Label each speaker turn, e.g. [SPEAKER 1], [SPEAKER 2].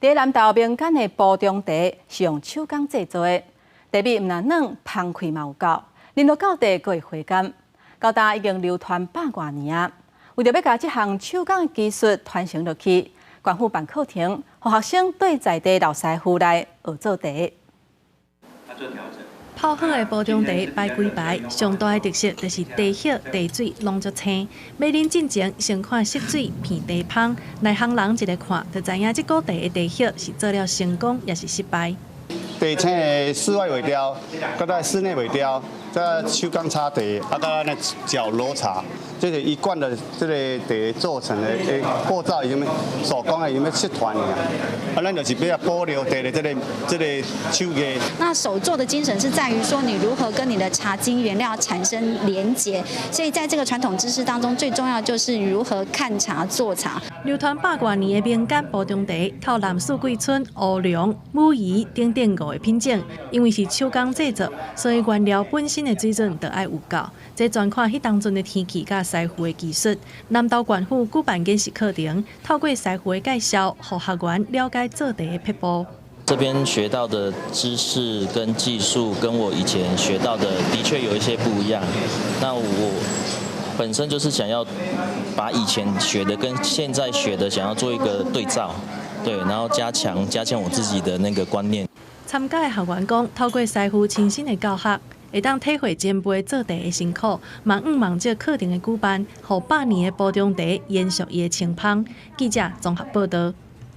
[SPEAKER 1] 佇南投民間的烏龍茶是用手工製作的，茶味毋但軟，芳氣嘛有夠，啉落到地閣會回甘。到今已經流傳百外年啊！為著欲共這項手工的技術傳承落去，縣府辦課程，予學生對在地老師傅來學做茶。
[SPEAKER 2] 泡好的烏龍茶擺幾排，上大的特色就是茶葉、茶水攏足青。欲啉進前，先看色水、鼻茶芳，內行人一个看就知影這股茶的茶葉是做了成功，抑是失敗。
[SPEAKER 3] 茶青的室外萎凋，閣在室內萎凋，再手工炒茶，啊，閣按呢攪揉茶，這是一貫的這个茶做成的步驟，伊啥物手工的，啥物失傳的啊。啊，咱就是欲保留茶的這个手藝。
[SPEAKER 4] 那手作的精神是在於說，你如何跟你的茶菁原料產生連結。所以在這個傳統知識當中，最重要就是如何看茶做茶。
[SPEAKER 2] 流傳百外年的民間烏龍茶，透南四季春、烏龍、武夷等等五个品種，因為是手工製作，所以原料本身的水準就愛有夠。這全看彼當陣的天氣佮師傅的技術。南投縣府舉辦見習課程，透過師傅的介紹，予學員了解做茶的撇步。
[SPEAKER 5] 這邊學到的知識跟技術，跟我以前學到的的確有一些不一樣。那我本身就是想要把以前學的跟現在學的想要做一個對照，對，然後加強我自己的那個觀念。
[SPEAKER 2] 參加的學員講，透過師傅親身的教學，會當體會前輩做茶的辛苦，嘛向望這課程的舉辦，予百年的烏龍茶延續伊的清芳。記者綜合報道。